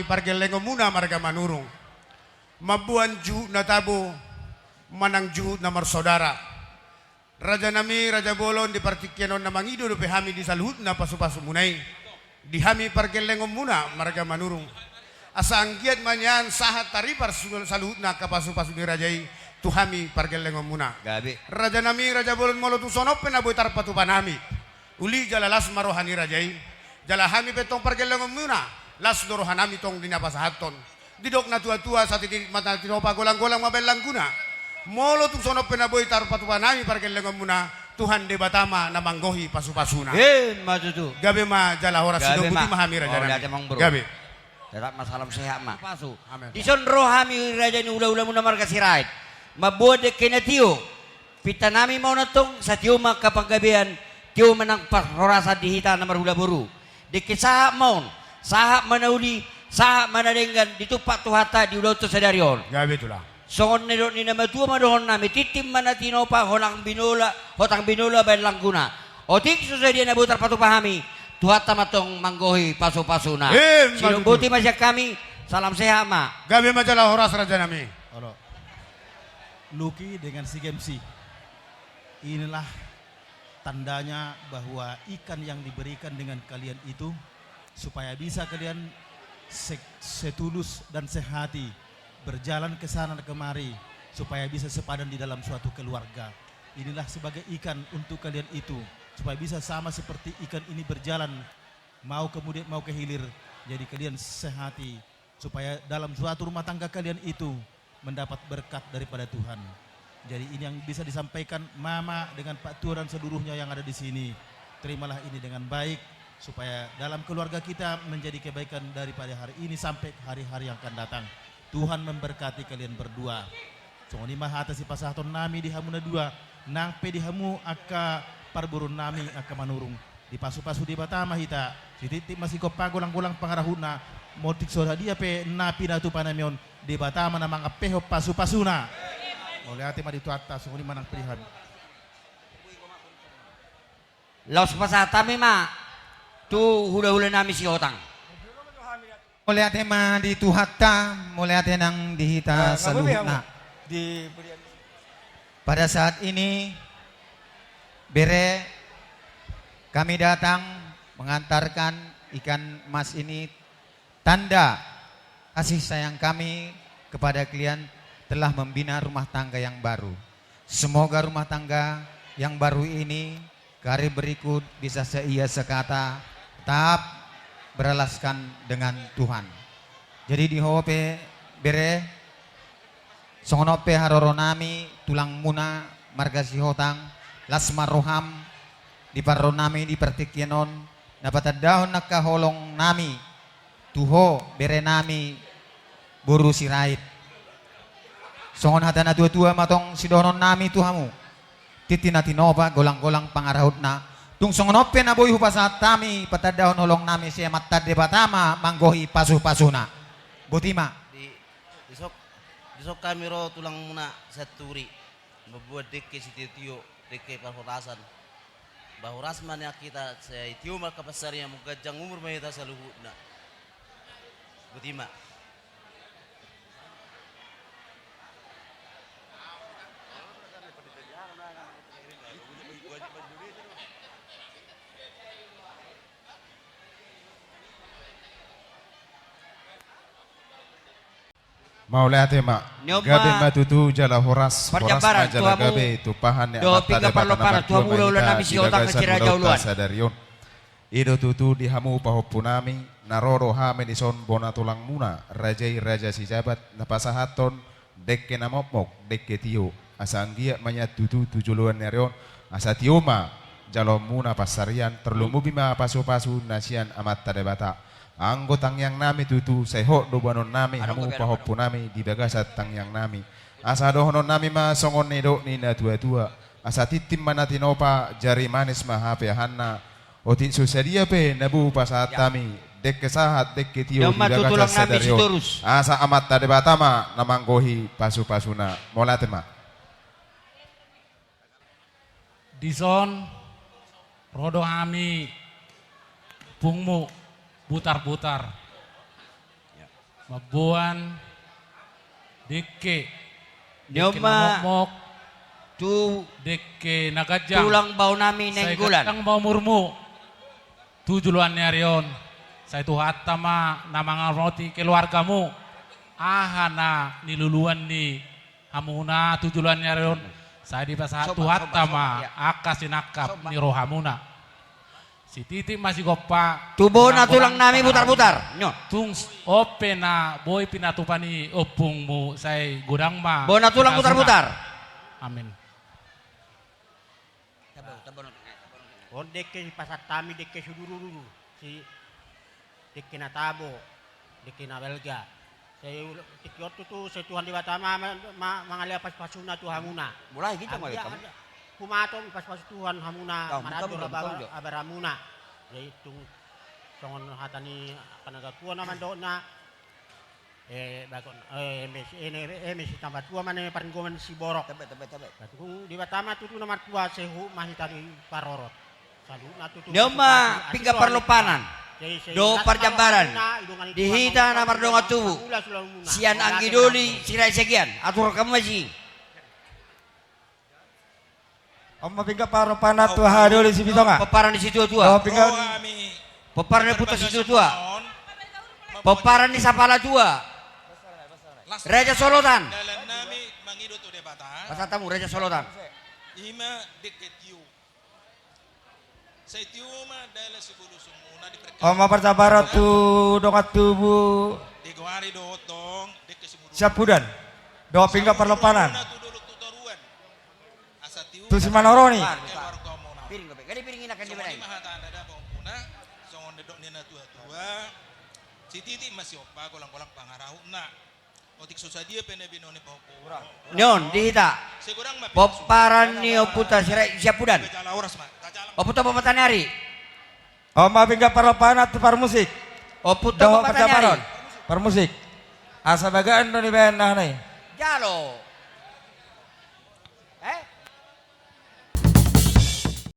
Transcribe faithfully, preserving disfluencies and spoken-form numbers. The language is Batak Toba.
Pargellengonmuna marga Manurung, mamboan juhut na tabo manang juhut na marsaudara. Rajanami raja bolon, di partingkian on na mangido dope hami di saluhutna pasupasumuna i di hami pargellengonmuna marga Manurung. Asa anggiat ma nian sahat taripar su-, saluhutna angka pasupasu ni raja i tu hami pargellengonmuna. Gabe. Rajanami raja bolon, molo tung songon on pe na boi tarpatupa nami, uli jala las ma roha ni raja i. Jala hami pe tong pargellengonmuna, las do rohanami tong di na pasahathon. Didok natuatua, satiti ma na tinopa, golanggolang ma baen langguna. Molo tung songon on pe na boi tarpatupa nami pargellengonmuna, Tuhan Debata ma na manggohi pasupasuna. Emma tutu. Gabe ma jala horas. Gabe ma. Sidok, botima hami rajanami. Mauliate ma, amang boru. Gabe. Tetap ma salam sehat ma. Pasu. Amen. Dison ro hami raja ni hulahulamuna marga Sirait, mamboan dengke na tio. Pintanami ma on antong, asa tio ma angka panggabean, tio ma nang parhorasan di hita na marhula boru. Dengke sahat ma on, sahat ma na uli, sahat ma na denggan, ditumpak Tuhanta di ulaonta sadari on. Gabe tulang. Songon nidok ni na matua ma dohononnami, tintin ma na tinopa, hotang binola, hotang binola baen langguna. Otik so sadia na boi tarpatupa hami, Tuhanta ma antong manggohi pasupasuna. Emma tutu. Sidok, botima sian hami, salam sehat ma. Gabe ma jala horas rajanami. Olo. Lucky dengan si Gemsi. Inilah tandanya bahwa ikan yang diberikan dengan kalian itu, supaya bisa kalian se-, setulus dan sehati berjalan ke sana kemari, supaya bisa sepadan di dalam suatu keluarga. Inilah sebagai ikan untuk kalian itu, supaya bisa sama seperti ikan ini berjalan, mau ke mudik, mau ke hilir. Jadi kalian sehati, supaya dalam suatu rumah tangga kalian itu mendapat berkat daripada Tuhan. Jadi ini yang bisa disampaikan Mama dengan Pak Tua dan seluruhnya yang ada di sini. Terimalah ini dengan baik, supaya dalam keluarga kita menjadi kebaikan daripada hari ini sampai hari-hari yang akan datang. Tuhan memberkati kalian berdua. Songon i ma hata sipasahatonnami di hamu na dua, nang pe di hamu angka parboruonnami angka Manurung. Dipasupasu Debata ma hita, sititi ma sigompa, golanggolang pangarahutna, otik so sadia pe na pinatupanami on, Debata ma na mangampehon pasupasuna. Mauliate ma di Tuhanta, songon i ma nang pe di hami. Laos pasahat hami ma tu hulahulanami Sihotang. Mauliate ma di Tuhanta, mauliate nang di hita saluhutna. Pada saat ini, bere, kami datang mengantarkan ikan emas ini, tanda kasih sayang kami kepada kalian telah membina rumah tangga yang baru. Semoga rumah tangga yang baru ini, karir berikut bisa seia sekata, tetap beralaskan dengan Tuhan. Jadi di ho pe, bere, songon on pe haroronami tulangmuna marga Sihotang, las ma roham di parronami di partingkian on, na patandahon angka holongnami tu ho, berenami boru Sirait. Songon hata natuatua ma tong sidohononnami tu hamu. Tintin na tinopa, golanggolang pangarahutna. Tung songon on pe na boi hupasahat hami patandahon holongnami, sai Amanta Debata ma manggohi pasupasuna. Botima. Di, dison, dison hami ro tulangmuna Sianturi, mamboan dengke sitiotio, dengke parhorasan. Ba horas ma nian hita, sai tio ma angka pansarian, molo ganjang umur ma hita saluhutna. Botima. Mauliate ma. Gabe ma tutu jala horas, horas ma jala gabe, tumpahan ni Amanta Debata na martua ma hita di bagasan ulaonta sadari on. I do tutu di hamu pahompunami, na ro do hami dison bona tulangmuna, raja i Raja Sijabat, na pasahathon dengke na mokmok, dengke tio, asa anggiat ma nian tutu tu joloan ni ari on, asa tio ma jaloonmuna pansarian, tarlumobi ma pasupasu na sian Amanta Debata. Anggo tangiangnami tutu, sai hot do boanonnami hamu pahompunami di bagasan tangiangnami. Asa dohononnami ma songon nidok ni natuatua, asa tintin ma na tinopa, jari manis ma hapeahanna. Otik so sadia pe na boi hupasahat hami, dengke sahat, dengke tio di bagasan sadari on, asa Amanta Debata ma na manggohi pasupasuna. Mauliate ma. Dison ro do hami, ompungmu Butarbutar. Ya. Mamboan dengke, dengke na mokmok, tu dengke na ganjang, tulang bao nami Nainggolan. Sai ganjang ma umurmu tu joloan ni ari on. Sai Tuhanta ma na mangaramoti keluargamu. Aha na niluluan ni hamuna tu joloan ni ari on, sai dipasahat Tuhanta ma angka sinangkap ni rohamuna. Sititi ma sigompa. Tu bona tulang nami Butarbutar. Tung on pe na boi pinatupa ni ompungmu, sai godang ma bona tulang Butarbutar. Amin. On dengke dipasahat hami, dengke sidurudur, si dengke na tabo, dengke na balga. Sai tingki on tutu, sai Tuhan Debata ma, ma, ma mangalehon pasupasuna tu hamuna. Mulai gitu. Humatom pasupasu Tuhan hamuna, marandor abaramuna. Jadi tung songon hata ni angka na tua na mandokna. Eh, bagot, eh, eme si, eme, eme si tamba tua ma na parenggoman siborok. Tabe, tabe, tabe. Tung Debata ma tutu na martua, sai hot ma hita diparorot. Saluhutna tutu. Ni on ma pinggan parlompanan dohot parjambaran di hita na mardongan tubu sian anggi doli Sirait Siagian. Atur hamu ma si. On ma pinggan parlompanan tu hahadoli Sipitonga. Pomparan ni situatua. Pomparan ni ompunta situatua. Pomparan ni sapala tua. Raja Solotan. Pasahat hamu Raja Solotan. Ima dengke tio. Sai tio ma dalan sibolusungmuna di perkara. On ma parjambaran tu dongan tubu. Digoari dohot dong dengke simudurudur. Siampudan. Dohot pinggan parlompanan. Simudurudur tu toruan. Asa tio. Tu Simanurung i. Piring dope. Gari piring i na kan di mana i? Songon i ma hata ni na dapot muna. Songon didok ni na tuatua. Sititi ma sigompa, golanggolang pangarahutna. Otik so sadia pe na binoan ni pahompu. Ni on di hita. Pomparan ni ompunta Sirait Siampudan. Ompunta Bomataniari. On ma pinggan parlompanan tu parmusik. Ompunta Bomataniari. Parmusik. Asa bagaan do nibaen na hona i. Jalo.